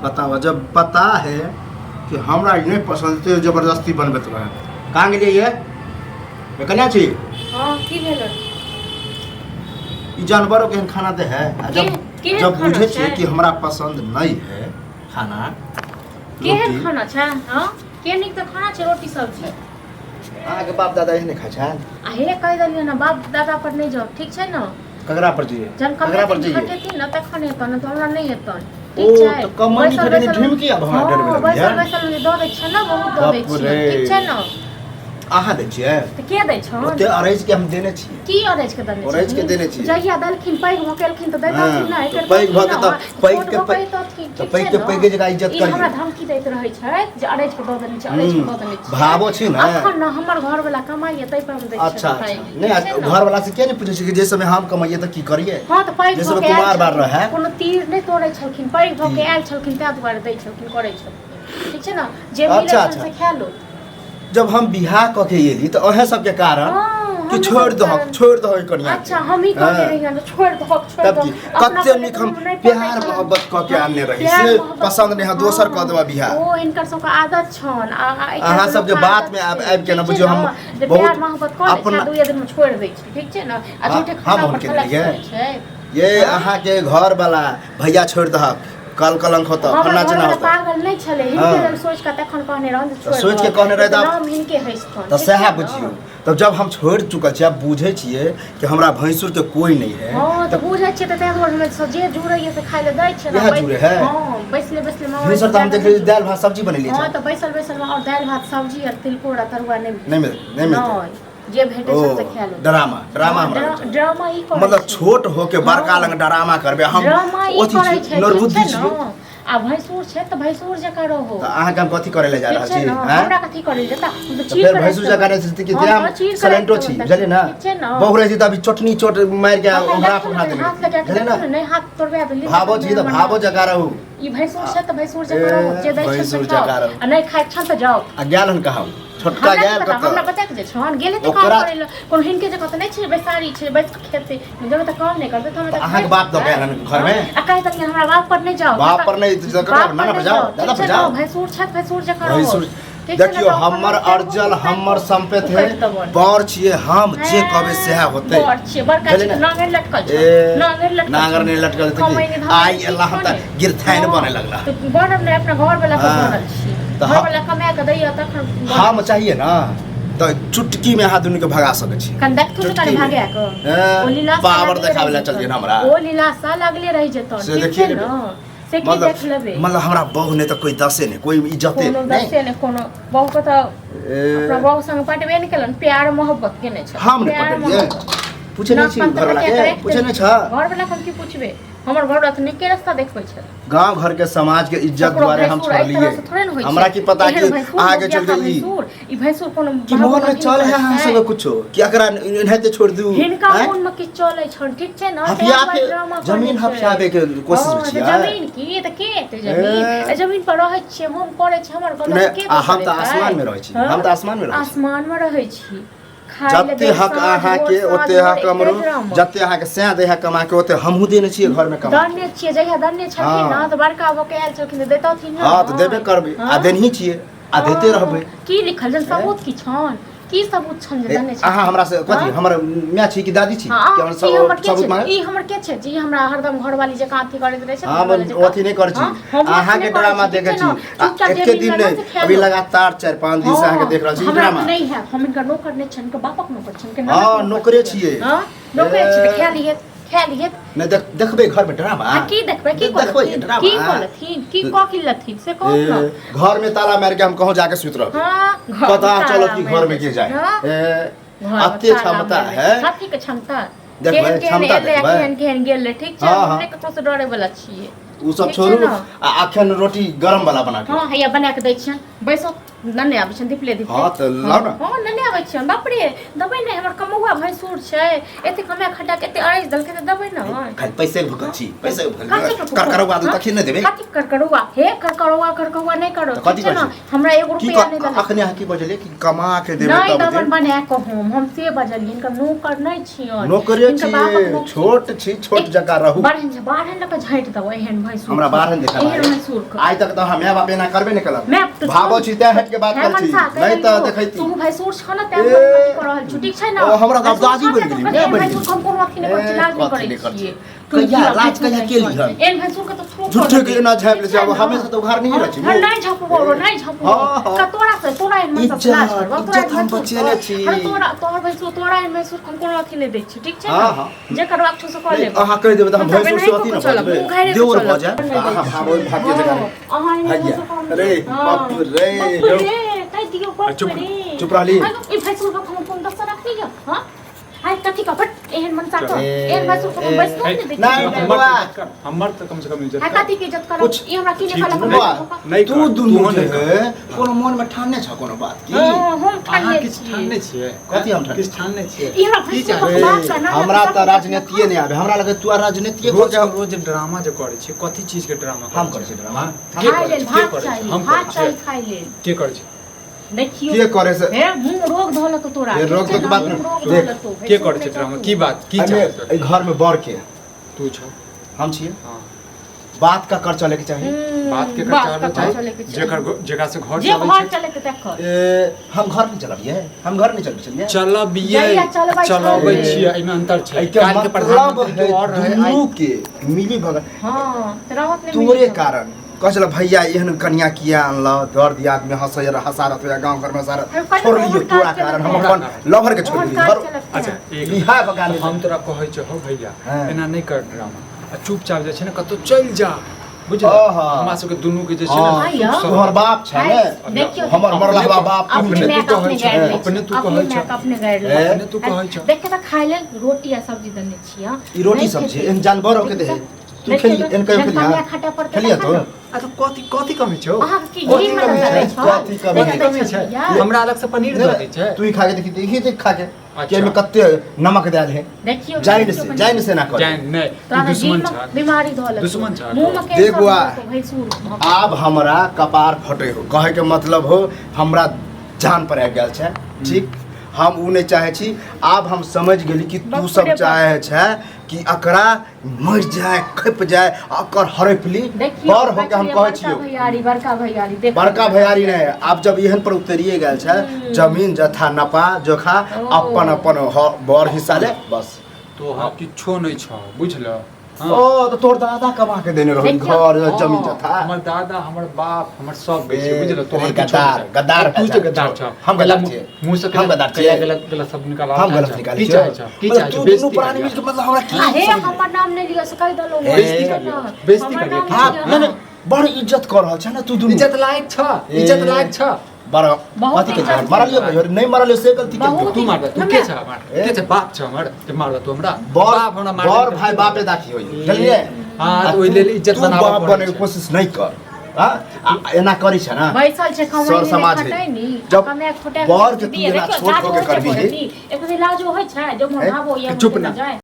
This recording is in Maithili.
बताओ, जब पता है कि हमरा ई नहि पसंद छै, जबरदस्ती बनबैत रहे। कहाँ गेलियै ये? ये कन्या छी? हाँ, की भेलै? ई जानवरों के खाना दे है आ जब केहन जब खाना बुझे छियै छै? कि हमरा पसंद नहीं है खाना, केहन रोटी। खाना छै? हाँ, के नीक तऽ खाना छै रोटी सब्जी। अहाँके बाप दादा एहने खाइ छै? आ हे, कहि देलियै ने, बाप दादा पर नहि जाउ, ठीक छै ने? ककरा पर जइए? जहन ककरा पर कमेथिन जइए? खटेथिन ने तखन हेतन, नहि तऽ हमरा नहि हेतन। ओ, ठीक छै? तऽ कमनी बैसल खटेनी बैसल ढिमकी आब हमरा डरबे हँ, लगैए। बैसल बैसल जे दऽ दै छियै ने, बहुत दऽ दै बाप छियै, रे। ठीक छै ने? अहाँ दै छियै? तऽ के दै छहन? ओते अरैज के हम देने छियै। की अरैज के देने? अरैज के देने छियै। जहिया देलखिन, पैघ भऽ के एलखिन तऽ दैतथिन ने। हँ, एकर तऽ पैघ भऽ के तऽ पैघ छोट के भऽ के पैघ- अइतथिन, तऽ ठीक पैघ छै के ने? पैघे जकाँ इज्जत ई हमरा करियौ। धमकी दैत रहै छै जे अरैज के दऽ देने छै, अरैज के दऽ देने छियै। भावो छी ने। अखन ने हमर घर वाला कमाइए ताहि पर हम दै छियै। अच्छा अच्छा। खाइ लए, नहि ठीक छै ने? घर वाला से किया नहि पूछै छी कि जे समय हम कमाइए तऽ की करियै? हँ, तऽ पैघ जे भऽ समय के आयल कुमार बार छलखिन, रहै। कोनो तीर नहि तोड़ै छलखिन, पैघ भऽ के की? आयल छलखिन ताहि दुआरे दै छलखिन, करै छलखिन, ठीक छै ने? जे मिलै अच्छा, छनि अच्छा। से खा लो। जब हम बियाह कऽ के एली तऽ अहें सबके कारण हाँ, कि हमरे छोड़ि सबके दहक, कारण। छोड़ि दहक कनिया के। अच्छा, हम ही कहने हाँ। रहियन जे छोड़ि दहक, छोड़ि तब की दहक। अपना कते पर नीक तऽ हम नहि पटै प्यार छनि। मोहब्बत कऽ के हाँ, आनने रही, प्यार से मोहब्बत। पसंद नहि है, दोसर कऽ हाँ, देबऽ बियाह। ओ हिनकर सबके आदत छनि आ आ एकर अहाँ सबके लोकके बात आदत मे आबि छै, आबि के ने ठीक छै बुझियौ हम ने? जे बहुत प्यार मोहब्बत कऽ लै छै आ अपना- दुइये दिन मे छोड़ि दै छै, ठीक छै ने? आ हाँ, झूठे हम खाना पर हुनके खलक देलियै। करै छै। ये हाँ? अहाँके घर वाला भैया छोड़ि दहक, कल कलंक होतऽ, हमर फल्ला चिल्ला घरवला होतऽ। पागल नहि छलै, हिनके हाँ। लग सोचि कऽ तखन कहने रहन जे तऽ छोड़ि सोचि के दहक। कहने रहै तऽ नाम हिनके हँसितन, तऽ ठीक सएह छै ने? बुझियौ। तब जब हम छोड़ि चुकल छियै, आब बुझै छियै कि हमरा भैंसुर के कोई नहीं है। हँ, तऽ बुझै छियै तऽ ताहि दुआरे हमे सब जे जुड़ैए से खाइ लए दै छियै ने। इएह जुड़ै है? हँ, बैसले बैसले मे भिनसर तऽ हम देखलियै दालि भात सब्जी बनेलियै। हँ, छै तऽ बैसल बैसल मे आओर दालि भात सब्जी आओर तिलकोर आ तरुआ नहि नहि मिल, नहि मिलतै? नहि, जे भेटै ओ छै से खा लो। ड्रामा ड्रामा हँ, हमरा लगै छै। ड्रामा ई करै मतलब छै। छोट होके बड़का हँ। लग ड्रामा करबै हम? ड्रामा ई अथी करै छी, छै, ठीक नरबुद्धि छै छियै। ने? आ भैंसुर छै तऽ भैंसुर जकाँ रहो। तऽ अहाँके हम कथी करै लए जा ठीक रहल छै छी? ने? आँय? हमरा कथी करै जेता? हम तऽ तऽ चीर फेर कऽ भैंसुर राखि जकाँ देबै। रहै छै कि हम हम तऽ चीर कऽ साइलेंटो राखि छी, देबै। बुझलियै ने? ठीक छै ने? बहु रहै छै तऽ अभी चटनी चोट मारि के हमरा ओंघरा देखू पोंघरा ने, देने हाथ लगा के बुझलियै देखू ने? ने, नहि हाथ तोड़बा देलियै। भावो छी तऽ भावो जकाँ रहू। ई भैंसुर छै तऽ भैंसुर जकाँ रहू, जे दै छै से भैंसुर खाउ जकाँ रहू। आ नहि खाइ छल तऽ जाउ। आ गेल हन कहाँ छोटका? हमरा की गेल पता? हमरा कतऽ? बता के जे छहन गेलै तऽ काम ओकरा- करै लए। कोनो हिनके जकाँ तऽ नहि छै, बैसारी छै, बैस कऽ खेतै। जब तक काम नहि करतै तऽ हम तऽ अहाँके बाप दऽ गेल हन घरमे? आ कहि देलियै हमरा बाप पर नहि जाउ। बाप पर नहि, तऽ ककरा बाप पर? नाना पर नहि जाउ, जाउ, दादा ठीक पर छै जाउ। ने? भैंसुर छथि, भैंसुर जकाँ रहू। भैंसुर ठीक छै ने? देखियौ तऽ अपन हमर लोक अर्जल हमर सम्पैत है, उकटि देबनि। बड़ छियै हम, जे कहबै सएह होतै। बड़ छियै, बड़का बुझलियै छियै, ने? नांगरि लटकल छै, ए, नांगरि लटकल नांगर छै। नहि लटकल तऽ कमैनी की? धमैनी आइ किछो अल्लाह हम तऽ नहि। गिरथाइन हँ, बने लगला। तऽ बनब नहि, अपना घर वाला पर हँ। बनल छी। तऽ घर वाला कमा कऽ दैया तखन बनल हम छी। चाहिए ना तऽ चुटकी में अहाँ दुनू के भगा सकै छी। कन देखथुन तऽ कनि चुटकी में। भगा कऽ हैं, ओ लीलाशा पावर लागले देखाबै रहि लए चल जेतनि। जइहन हमरा। ओ लीलाशा लागले रहि जेतनि, से ठीक देखिए छै लेबै। ने? से की मतलब देख लेबै? मतलब हमरा बहु नहि तऽ कोई दसे नहि, कोई इज्जते कोनो नहि। दसे नहि कोनो बहु के तऽ ए, अपना बहु संग पटबे नहि केलनि, प्यार मोहब्बत केने छै। हम नहि प्यार पटलियै। मोहब्बत। पूछे नहि नाक छी पान तऽ घरवाला बतिया के? कऽ राखि पूछे नहि देलकै। छ? घरवला के हम की पूछबै? हमर घरवला तऽ नीके रास्ता देखबै छै। गांव घर के समाज के इज्जत ककरो दुआरे हम भैंसुर एहि छोड़लिए। तरहसँ थोड़े ने होइ छै। हमरा की पता एहन कि भैंसुर, अहाँ के लोभिया चलते ई भैंसुर, ई भैंसुर कोनो कि भावो मन में अथी चल है करै अहाँ छै। सबके कुछो कि एकरा एनाहिते छोड़ दू? हिनका आँय? मोन में किछु चलै छनि, ठीक छै ने? हफिया ताहि दुआरे के ड्रामा करै जमीन छै। हफियाबे के कोशिश हँ, में तऽ छियै। जमीन की तऽ के एते जमीन? ए। एहि जमीन पर रहै छियै हम, करै छियै, हमर गलत नहि, के आ हम तऽ करेतै? आसमान में रहै छी। हँ? हम तऽ आसमान में रहै छी। आसमान में रहै छी, खाय लए जते देब, हक साँझ अहाँ भोर, के साँझ ओते भोर हक एके हमरो। ड्रामा। जते अहाँ के सैह दे है कमा के, ओते हमहूँ देने छियै घर में कमा के। दने छियै, जहिया दने छलखिन हँ। ने तऽ बड़का भऽ के आयल छलखिन तऽ दैतथिन ने। हँ, तऽ देबे करबै आ हँ? देनही छियै आ देते रहबै। की लिखल छनि? सबूत की छनि? की सबूत छनि जे ए, दने छथिन? अहाँ हमरा से कथी? हँ? हमर माय छी कि दादी छी हँ, कि हमरा ई हमर के सबूत छै? मांगे? ई हमर के छै जे ई हमरा हरदम घरवाली जकाँ अथी करैत रहै छै? हम घरवाली जकाँ। अथी नहि करै छी। हँ, हम अथी अहाँके नहि करै ड्रामा छी, ठीक देखै छै ने? छी आ चुपचाप जे एके दिन मिलल ने नहि, से खा अभी लो। लगातार 4-5 दिन से अहाँके देख रहल छी ई हमरा ड्रामा। तऽ नहि हैत, हम हिनकर नौकर नहि छियनि, हिनकर बापक नौकर छियनि, हिनकर हँ, नानाक नौकर नौकरे छियै। छियै। हँ, नौकरे छियै तऽ ए। खा लिहे, खा लिहे। नहि देखबै घर में ड्रामा? आ की देखबै? की देखबै कहलथिन? ड्रामा? की कहलथिन? की कऽ की लथिन से कहू ए, ने। घर में ताला मारि के हम कहूँ जाके सुति रहबै? हँ, घर पता में चलत ताला कि घर में मारि के जाए। हँ? ए, घर में अते ताला क्षमता मारि है? दै छै। कथी के क्षमता? देखबै, केहन केहन क्षमता एलै आ देखबै। केहन केहन गेलै, ठीक छै? हँ, हम हँ। नहि ककरो से डरे वाला छियै। ओ सब ठीक छै छोड़ू ने? आ अखन रोटी गरम वाला बना के। हँ, हैया बना के दै छियनि। बैसो नने आबै छनि धिपले धिपले। हाँ, तऽ लाउ ने। हँ, नने आबै छियनि। बाप रे, देबै नहि? हमर कमौआ भैंसुर छै, एते कमाए खटा के एते अड़ैस देलकै तऽ देबै ने? खाली पैसे के भूखल छी, पैसे के भूखल। कथी के भूखल? करकरौआ दू हाँ? तखन नहि देबै। कथी करकरौआ? हे, करकरौआ करकौआ नहि करो। तऽ कथी ठीक छै ने? कहै छी? हमरा एगो की रुपया नहि देलक। अखने अहाँ की बजलियै कि कमा के देबै नहि तब देबन देब? बना कऽ हम से बजलियै, हिनकर नौकर नहि छियनि। नौकरे हिनकर बापक छी, नौकर। छोट छी, छोट जकाँ रहू। बारहन बारहन लऽ कऽ झाँटि देबो एहन भैंसुर। हमरा बारहन देखा एहन भैंसुर के। आइ तक तऽ हमरा बाप एना करबे नहि केलक। मैं तऽ भाबो छी तें हटि के बात हे करै छी, मनसा, कहि नहि तऽ देलियौ, देखैती। तू भैंसुर छह ने, तें ए, हम अथी कऽ रहल छी, ठीक छै ने? ओ, हमरा तऽ आब भैंसुर दादी छह बनि ने, गेली, तऽ माय एहन बनि भैंसुर के हम कोनो अथी नहि करै छी, ए, लाज नहि कथी करै नहि करै छियै। छी। कहिया लाज कहिया केली हन? एहन भैंसुर के तऽ थ्रो झूठे के एना झाँपि लै छै, आब हमेशा तऽ उघार नहिए रहै छी। हँ, नहि झपबो, नहि झपबो। हँ, हँ। का तोरा से तोरा एहन मनसा से लाज करबो? तोरा इज्जत एहन हम भैंसुर बचेने के? छी। अरे तोरा तोहर भैंसुर, तोरा एहन भैंसुर के हम कोनो अथी नहि दै छी, ठीक छै हँ, ने? हँ। जे करबाक छौ से कऽ नहि, लेब। अहाँ कहि देबै तऽ हम हम तऽ भैंसुर से एनाही अथी कऽ ने कऽ चलब, भऽ मुँह घाइरे जेबै, कऽ देवर चलब। भऽ जायब। नहि दै अहाँ छी। भाबो भाभिये जकाँ हँ, अहाँ एहन भैया, भैंसुर के हम- अरे, हँ। बाप रे। बाप रे, कहि दियौ, बाप चुप- रे। चुप रहली। ई भैंसुर के हम कोन दस्ता रखली यऽ? हँ? आइ कथी का बट एहन मनसा के ए, एहन भैंसुर के हम ए, बैसनो नहि दै नहि, छियै। नहि, हमर बौआ। तऽ इज्जत कर, हमर तऽ कम से कम इज्जत आइ कर। कथी के इज्जत करब? कुछ- ई हमरा की नहि ठीक, कहलक? नहि- हमरा नहि तू कर, दुनू तूहो जे नहि कर। है कोनो मन में ठानने छ कोनो बात की? हँ, हम अहाँ ठानने किछु छियै। ठानने छियै? कथी हम ठानने? किछु ठानने छियै? ई हमरा की भैंसुर चाहै के बाप का नाम हमरा तऽ राजनीतिये नहि आबे, हमरा लगे तू राजनीतिये रोज कऽ के रोज ड्रामा जे करै छियै, कथी चीज के ड्रामा? हम करै छियै ड्रामा? हाँ, के खाय करै लेल छै? के भात करै छै? चाही, हम भात करै चाही छियै? खाय लेल। के करै छै? देखियौ के करे से? हे, मुँह रोग धऽ लेतौ तोरा। हे, रोग ठीक छै के ने? बात मुँह नहि। रोग धऽ देख, लेतौ। के भैंसुर करै छै नहि ड्रामा? तू। की बात की एहिमे चाहै तोरा? एहि घर में बड़ के तू छौ। हम छियै। हाँ। बात का कर चले के चाही। बात के बात कर ककर चाही? चले के चाही? जेकर जेकरा से घर जे चलै घर छै। चले के तकर। ए, हम घर नहीं चलबियै, हम घर नहीं चलबै छलियै। चलबियै। जहिया चलबै चलबै छलै। छियै, एहिमे अंतर छै। एहिके काल्हि के मतलब प्रधानमंत्री है और रहै आइ दुनू के मिली भगत। हँ, तऽ रहत नहि तोरे मिली भगत। कारण कहै छलै भैया एहन कनिया किया अनल, दर दियाद में हंसै हंसा रहत या गाँव घर में हंसा अरे पहिले छोड़ लियो ओहन तोरा काज कारण हम केलक। अपन लवर के छोड़ ओहन दिली काज घर केलक। अच्छा, एक बिहार बगा तऽ हम तोरा कहै छौ हौ भैया, हाँ। एना नहि कर ड्रामा आ चुपचाप जे छै ने कतौ चलि जा, बुझल? आहा। हमरा सबके दुनू के जे छै ने हाँ, आइया। सुख सब- तोहर बाप छै ने? देखियौ, हमर मरलहबा बाप तू अपने अपने माय तू के अपने कहै छौ, गारि लै अपने छै। तू अपने कहै माय छौ। के अपने गारि लै ए? अपने तू कहै छौ। देख के तऽ खाय लेल रोटी आ सब्जी देने छियै। ई रोटी नहि सब्जी खेतै। एहन जानवर के दे तू नहि खेली खेतै। एहन कहियो जब खेली? कमिया खटे पड़तै खेलिया तखन तो ने। आ तऽ कथी कथी कमी छौ? अहाँके की कथी घी कमी में छै? लगै छौ? कथी कमी नहि कथी दै कमी छै? छलियै? हमरा अलग से पनीर दऽ दै छै। तू ही खा के देखी, देखी देख खा के अच्छा। कि एहिमे कते नमक देल है। देखियौ, जाइन देखियौ से कनि। जाइन से ना कर। जान नहि, तोरा तू तऽ दुश्मन घी में छ, बीमारी धऽ लेतौ। दुश्मन छ। मुँह में देख कैंसर बुआ। धऽ लेतौ, भैंसुर भऽ। आब हमरा कपार फटे हो, कहे के मतलब हो हमरा जान पर आबि गेल छै, ठीक? हम उ नहि चाहे छी। आब हम समझ गेली कि तू बाप सब रे बाप। चाहे छै कि एकरा मरि जाय, खपि जाय आ ओकर हड़पि ली। देखियौ, बड़ होके हम कहै बड़का छियौ। भैयारी, बड़का भैयारी, देखियौ। बड़का भैयारी नहि, आब जब एहन पर उतरिए गेल छै, जमीन जथा नपा जोखा ओ। अपन अपन बड़ हिस्सा ले बस। तोहर किछो नहि छौ, बुझल? हाँ। ओ तऽ तोहर दादा कमा के देने रहौ देखियौ। घर जमीन हाँ, जथा? हमर दादा, हमर बाप, हमर सब गई छै, ए, बुझल? तोहर अरे किछो गद्दार, नहि छै। गद्दार तू जे छै। गद्दार छ। हम गद्दार छियै। मुँह से हम गद्दार छियै। गलत गलत शब्द निकाल। हम गलत निकालै की छियै? चाहै छ? की मतलब चाहै छ? तू दुनू बेइज्जती प्राणी करियऽ। मिलके मतलब हमरा की आ हे, समझ- हमर नाम नहि लिअ से कहि देलहुँ। ए, बेइज्जती करियऽ, बेइज्जती हमर करियऽ। नाम हाँ, लिअ। नहीं नहीं, बड़ इज्जत कर रहल छै ने तू दुनू। इज्जत लायक छ, ए। इज्जत लायक छ। बड़ बहुत कथी के इज्जत मरलियो कहियो नहि मरलियो से गलती बहुत केलकै। तू मारबे? तू हमरा- के छ हमर? ए? के छ? बाप छ हमर जे मारबे तू हमरा? बड़ बाप हमरा मारबे बड़ नहि भाई करतै। बापे दाखी होई, बुझलियै? हाँ, आ तऽ ओहि लेल इज्जत तू बनाबऽ बाप पड़ै बने के छै। कोशिश नहि कर। हाँ? आ एना करी छै ना बैसल छै कमाइ सर नहि समाज खटै है। नी जब कमाए खोटाए बर के तू एना छोट कऽ के करबिही। एक लाजो होइ छै जब हैं? भाबो या चुप ना। जाय।